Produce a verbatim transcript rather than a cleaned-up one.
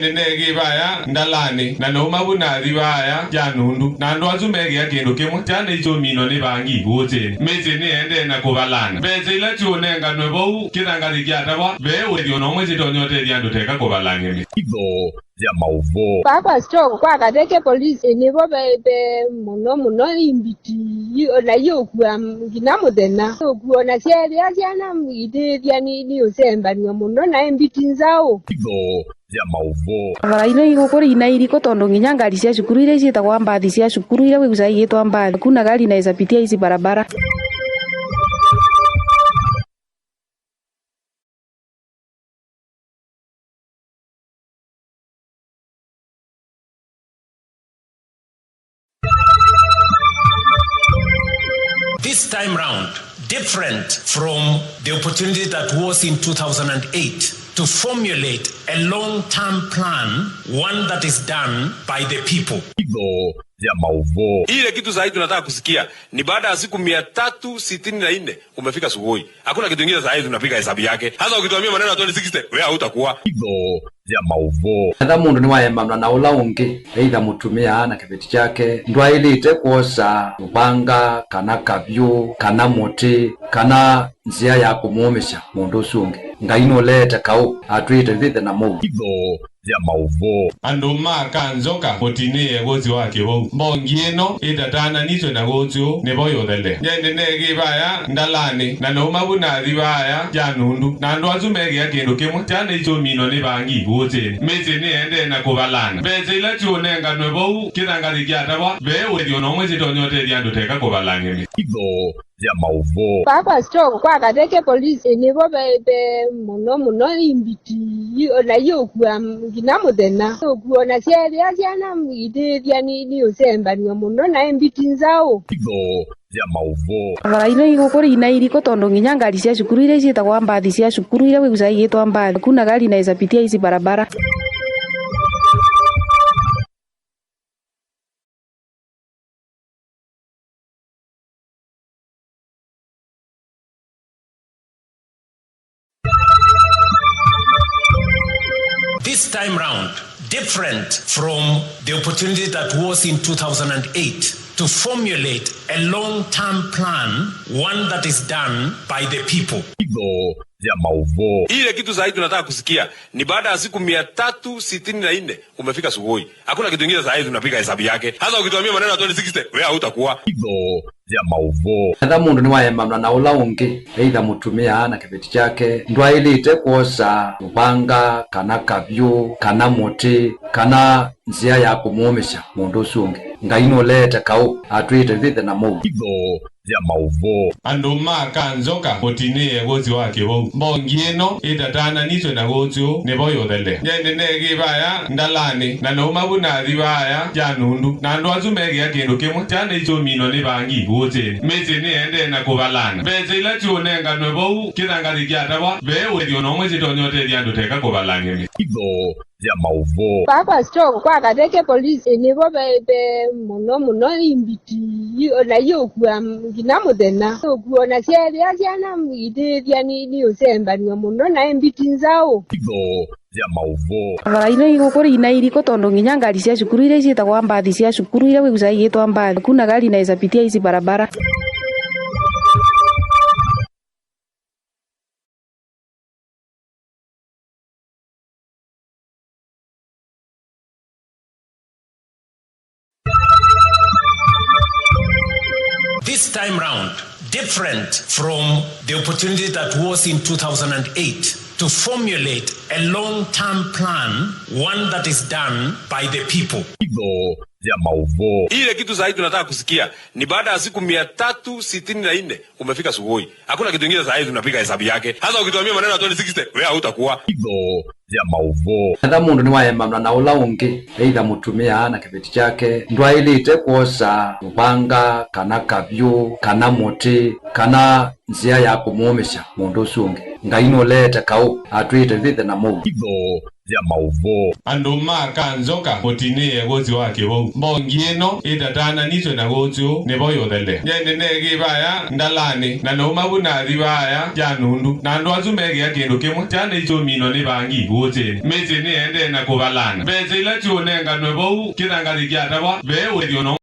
Nĩneekĩe vaya ndalanĩ, na nauma vu nathi vaya kya nundu, na andũ asu meekĩa kĩndũ kĩmwe. Syana nĩsyũminwa nĩ vangi ũũsĩnĩ. Mĩsyĩ nĩendee na kũvalana. Mbesa ila syũnenganwe vau kĩthangathĩ kyatavwa, ve ũĩthi o na ũmwe syĩtonya ũtethya andũ teka kũvalany'a mĩsyĩ. Itho ya maũvoo. Vaa kwa store kwa Kateke police nĩvo ve, ve mũno mũno imbiti, i-, o na iũkua nginya mũthenya. Ũkua o na syeethĩa syana itĩthya nĩ, nĩ ũsembanw'a mũno na imbiti nzaũ. Itho ya maũvoo. Barabara ino igũkũ ina iriko tondũ nginya ngari sya cukuru iria ciĩtagwa mbathi sya cukuru iria wĩkusaa igĩtwa mbathi. Hakuna gari inaweza pitia hizi barabara. This time round, different from the opportunity that was in two thousand and eight to formulate a long-term plan, one that is done by the people. Itho ya maũvoo. Ile kitu sahi tunataka kusikia ni baada ya siku mia tatu sitini na nne umefika Sugoi. Hakuna kitu kingine sahi tunapiga hesabu yake. Sasa ukituambia maneno ya twenty sixty, wewe hautakuwa. Itho ya maũvoo. Etha mũndũ nĩwaemanwa na ũla ũngĩ, either mũtumĩa na kĩveti kyake, ndwaĩlĩte kwosa mũvanga, kana kavyũ, kana mũtĩ, kana nzĩa ya kũmũũmĩsya mũndũ ũsu ũngĩ. Ngai nũleete kaũ, atwĩĩte twĩthĩthe na mũuo. Itho ya maũvoo. Andũ ma Kanzoka mũtinĩe gũsĩ wa kĩvou. Mbongi ĩno ĩtatananĩtw'e na gũsĩ ũũ nĩvo yũthelea. Nyie nĩneekĩe vaya ndalanĩ, na nauma vu nathi vaya kya nundu, na andũ asu meekĩa kĩndũ kĩmwe. Syana nĩsyũminwa nĩ vangi ũũsĩnĩ. Mĩsyĩ nĩendee na kũvalana. Mbesa ila syũnenganwe vau kĩthangathĩ kyatavwa, ve ũĩthi o na ũmwe syĩtonya ũtethya andũ teka kũvalany'a mĩsyĩ. Itho ya maũvoo. Vaa kwa store kwa Kateke police nĩvo ve, ve mũno mũno imbiti, i-, o na iũkua nginya mũthenya. Ũkua o na syeethĩa syana itĩthya nĩ, nĩ ũsembanw'a mũno na imbiti nzaũ. Itho ya maũvoo. Barabara ino igũkũ ina iriko tondũ nginya ngari sya cukuru iria ciĩtagwa mbathi sya cukuru iria wĩkusaa igĩtwa mbathi. Hakuna gari inaweza pitia hizi barabara. This time round, different from the opportunity that was in two thousand and eight to formulate a long-term plan, one that is done by the people. Itho ya maũvoo. Ile kitu sahi tunataka kusikia ni baada ya siku mia tatu sitini na nne umefika Sugoi. Hakuna kitu kingine sahi tunapiga hesabu yake. Sasa ukituambia maneno ya twenty sixty, wewe hautakuwa. Itho ya maũvoo. Etha mũndũ nĩwaemanwa na ũla ũngĩ, either mũtumĩa na kĩveti kyake, ndwaĩlĩte kwosa mũvanga, kana kavyũ, kana mũtĩ, kana nzĩa ya kũmũũmĩsya mũndũ ũsu ũngĩ. Ngai nũleete kaũ, atwĩĩte twĩthĩthe na mũuo. Itho ya maũvoo. Andũ ma Kanzoka mũtinĩe gũsĩ wa kĩvou. Mbongi ĩno ĩtatananĩtw'e na gũsĩ ũũ nĩvo yũthelea. Nyie nĩneekĩe vaya ndalanĩ, na nauma vu nathi vaya kya nundu, na andũ asu meekĩa kĩndũ kĩmwe. Syana nĩsyũminwa nĩ vangi ũũsĩnĩ. Mĩsyĩ nĩendee na kũvalana. Mbesa ila syũnenganwe vau kĩthangathĩ kyatavwa, ve ũĩthi o na ũmwe syĩtonya ũtethya andũ teka kũvalany'a mĩsyĩ. Itho ya maũvoo. Vaa kwa store kwa Kateke police nĩvo ve, ve mũno mũno imbiti, i-, o na iũkua nginya mũthenya. Ũkua o na syeethĩa syana itĩthya nĩ, nĩ ũsembanw'a mũno na imbiti nzaũ. Itho ya maũvoo. Barabara ino igũkũ ina iriko tondũ nginya ngari sya cukuru iria ciĩtagwa mbathi sya cukuru iria wĩkusaa igĩtwa mbathi. Hakuna gari inaweza pitia hizi barabara. This time round, different from the opportunity that was in two thousand and eight to formulate a long-term plan, one that is done by the people. Itho ya maũvoo. Ile kitu sahi tunataka kusikia ni baada ya siku mia tatu sitini na nne umefika Sugoi. Hakuna kitu kingine sahi tunapiga hesabu yake. Sasa ukituambia maneno ya twenty sixty, wewe hautakuwa. Itho ya maũvoo. Etha mũndũ nĩwaemanwa na ũla ũngĩ, either mũtumĩa na kĩveti kyake, ndwaĩlĩte kwosa mũvanga, kana kavyũ, kana mũtĩ, kana nzĩa ya kũmũũmĩsya mũndũ ũsu ũngĩ. Ngai nũleete kaũ, atwĩĩte vĩthe na mũuo. Itho ya maũvoo. Andũ ma Kanzoka mũtinĩe kũsĩ wa kĩvou. Mbongi ĩno ĩtatananĩtw'e na kũsĩ ũũ nĩvo yũthele. Nyie nĩneekĩĩ vaya ndalanĩ, na nauma vu nathi vaya kya nundu, na andũ asu meekĩa kĩndũ kĩmwe. Syana isyũminwa nĩ vangi kũsĩnĩ. Mĩsyĩ nĩendee na kũvalana. Mbesa ila syũnenganwe vau kĩthangathĩ kyatavwa, ve ũĩthyo no